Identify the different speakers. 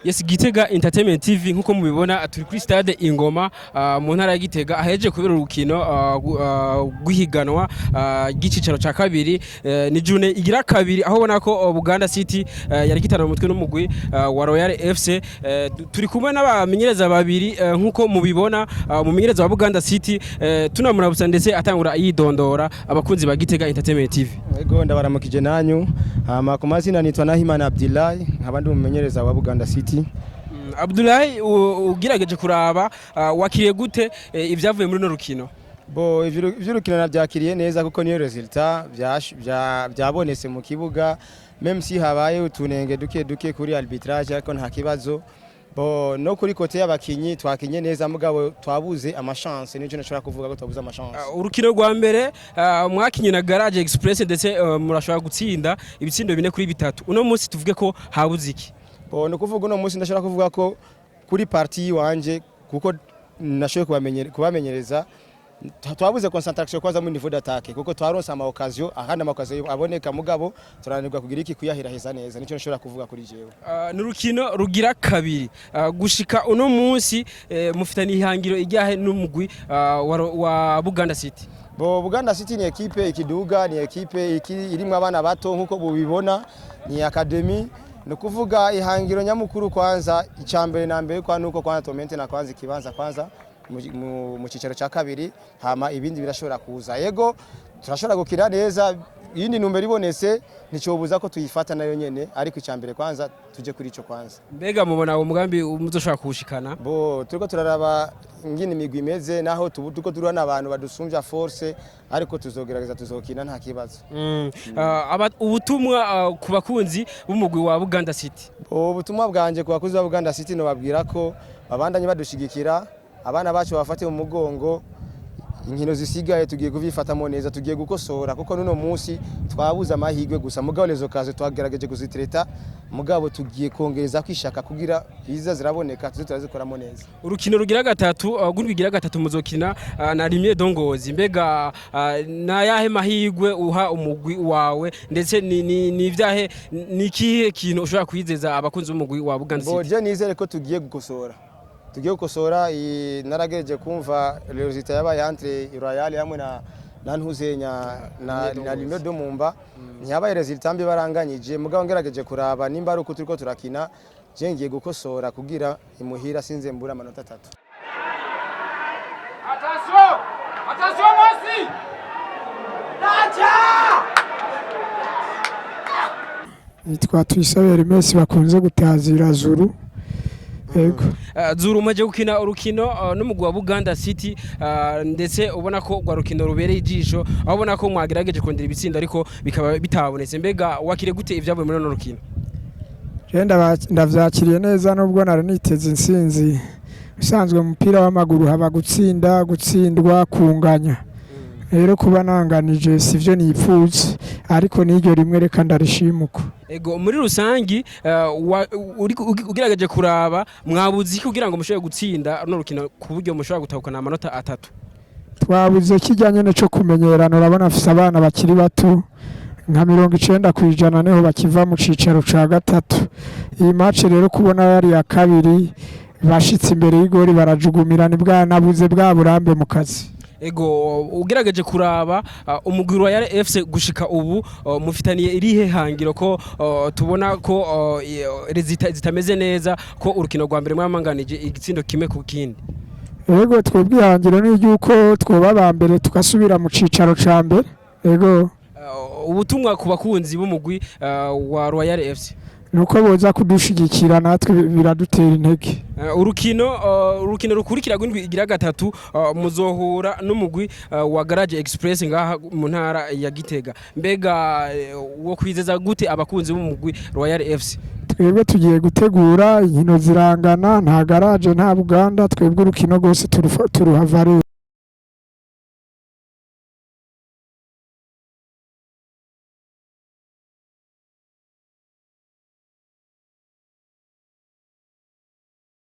Speaker 1: Yes, Gitega Entertainment TV, nkuko mubibona turi kuri stade Ingoma mu ntara ya Gitega aheje kubera urukino rw'ihiganwa ry'icicaro ca kabiri. Ni journée igira kabiri, aho ubona ko Buganda City yari kitana mu mutwe n'umugwi wa Royal FC. Turi kumwe n'abamenyereza babiri, nkuko mubibona, umumenyereza wa Buganda City, tunamurabutsa ndetse atangura yidondora abakunzi ba Gitega Entertainment TV.
Speaker 2: Ego, ndabaramukije nanyu. Hama ku mazina nitwa Nahimana Abdullahi, nkaba ndi umumenyereza wa Buganda City.
Speaker 1: Abdullahi, ugerageje kuraba, wakiriye gute ibyavuye muri no rukino?
Speaker 2: Bo ivy'urukino navyakiriye neza kuko niyo résultat vyabonetse mu kibuga, même si habaye utunenge duke duke kuri arbitrage, ariko nta kibazo. Bo no kuri côté y'abakinyi twakinye neza, mugabo twabuze ama chance, nico nashobora kuvuga ko twabuze ama chance.
Speaker 1: Urukino rwa mbere mwakinye na Garage Express ndetse murashobora gutsinda ibitsindo 4-3. Uno munsi tuvuge ko habuze iki?
Speaker 2: Bo no kuvuga uno munsi ndashobora kuvuga ko kuri partie yiwanje, kuko nashoboye kubamenyereza, twabuze concentration kwanza muri niveau d'attaque, kuko twaronse ama occasion ahandi, ama occasion aboneka, mugabo turananirwa kugira iki, kuyahiraheza neza. Nico nshobora kuvuga kuri jewe.
Speaker 1: Ni urukino rugira kabiri. Gushika uno munsi mufitanye ihangiro ijyahe n'umugwi wa Buganda City?
Speaker 2: Bo Buganda City ni équipe ikiduga, ni équipe irimwo abana bato nkuko bubibona, ni academy. Ni ukuvuga ihangiro nyamukuru kwanza, icambere na mbere kwa nuko kwanza to maintenir kwanza ikibanza kwanza mu cicaro ca kabiri, hama ibindi birashobora kuza. Yego, turashobora gukina neza, iyindi ntumbero ibonetse nticobuza ko tuyifata nayo nyene, ariko icambere kwanza tuje kuri ico kwanza.
Speaker 1: Mbega mubona uwo mugambi muzoshobora kuwushikana?
Speaker 2: Bo turiko turaraba ingene imigwi imeze, naho turiko turura n'abantu badusumvya force, ariko tuzogerageza, tuzokina nta kibazo.
Speaker 1: Ubutumwa ku bakunzi b'umugwi wa Buganda City?
Speaker 2: Ubutumwa bwanje ku bakuzi ba Buganda City, nobabwira ko babandanye badushigikira, abana bacu bafate mu mugongo. Inkino zisigaye tugiye kuvifatamo neza, tugiye gukosora, kuko nuno munsi twabuze amahirwe gusa, mugabo les occasions twagerageje kuzi traiter, mugabo tugiye kongereza kwishaka kugira iza ziraboneka tuze turazikoramo neza.
Speaker 1: Urukino rugira gatatu, rugira gatatu muzokina na Rimwe Dongozi. Mbega nayahe mahirwe uha umugwi wawe, ndetse ni ivyahe, ni ikihe kintu ushobora kwizeza abakunzi b'umugwi wa Buganda
Speaker 2: Bo
Speaker 1: City?
Speaker 2: je nizere ko tugiye gukosora. Naragereje kumva résultat yabaye entre Royal hamwe na Ntuzenya na Limwe do Mumba, ntiyabaye résultat mbi, baranganyije, mugabo ngerageje kuraba nimba ari uko turiko turakina, je ngiye gukosora kugira imuhira sinze mbura amanota 3.
Speaker 3: Attention! Attention, Messi! Nacha!
Speaker 4: Nitwa Tuyisabe Hermes, bakunze gutazira Zuru, yego.
Speaker 1: Zuru, umaze gukina urukino n'umugwi wa Buganda City, ndetse ubona ko rwa rukino rubereye ijisho, aho ubona ko mwagerageje kondera ibitsindo ariko bikaba bitabonetse. Mbega wakire gute ibyavuye muri runo rukino?
Speaker 4: Je ndavyakiriye neza nubwo nari niteze intsinzi. Usanzwe mu mupira w'amaguru haba gutsinda, gutsindwa, kunganya. Rero kuba nanganije sivyo nipfuza, ariko n'iryo rimwe reka ndarishima uko.
Speaker 1: Ego, muri rusangi ugerageje kuraba, mwabuze iki kugira ngo mushobore gutsinda runo rukino ku buryo mushobora gutahukana amanota 3?
Speaker 4: Twabuze kijya nyene co kumenyerana. Urabona afise abana bakiri bato, nka 90% niho bakiva mu cicaro ca gatatu. Iyi match rero kubona yari iya kabiri, bashitse imbere y'igori barajugumirana, bwanabuze bwa burambe mu kazi.
Speaker 1: Ego, ugerageje kuraba, umugwi wa Royal FC gushika ubu mufitaniye irihe hangiro, ko tubona ko résultats zitameze neza, ko urukino rwa mbere mwamanganije igitsindo 1-1?
Speaker 4: Ego, twebwe ihangiro ni ry'uko twoba aba mbere, tugasubira mu cicaro ca mbere, ego.
Speaker 1: Ubutumwa ku bakunzi b'umugwi wa Royal FC?
Speaker 4: Nuko boza kudushigikira, natwe biradutera intege.
Speaker 1: Urukino rukurikira rw'indwi igira gatatu, muzohura n'umugwi wa Garage Express ngaha mu ntara ya Gitega. Mbega wo kwizeza gute abakunzi b'umugwi Royal FC?
Speaker 4: Twebwe tugiye gutegura, inkino zirangana, nta Garage nta Buganda, twebwe urukino rwose turuha valeur.